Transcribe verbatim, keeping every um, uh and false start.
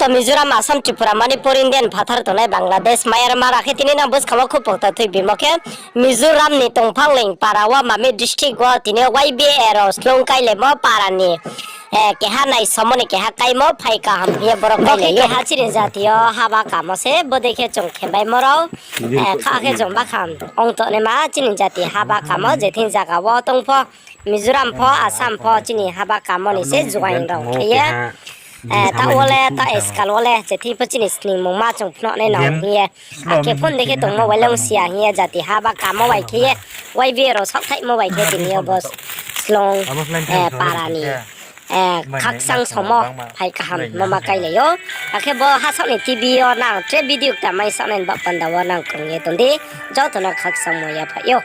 Mizoram, Assam, Tripura, Manipur, Indian phathar tongnai Bangladesh, Myanmar, akhe tini nang buskang wo khub pokta thui bimo khe Mizoram ni tongphang leing para wo Mamit district wo tini Y B A rao slung kailaimo para ni keha naisomo ni keha kaimo phai kaham hing ye boro khe keha chini jati yo haba kamo se bodei khe chung khebaimo rao. Kha khe chung bakha ong tongnaima chini jati haba kamo je thing zaga wo tong pho, Mizoram pho, Assam pho chini haba kamo ni se juaing rao khe ye. Taoh wo le taoh askal wo le je thing pho chini sningmungma chung phnuh nai nang hing ye. Akhe phone dei khe tongmo bai le ong si ya hing ye jati haba kamo bai khe ye, Y B A rao saohthaihmo bai khe tini yo bo slung para ni khakchang somo phai kaham mo ma kailai ou. Akhe bo hasaoh ni T V yo nang tre video kta mai saoh nai ni baoh panda wo nang krung ye tong di, joto no khakchangmo yaphaih ou.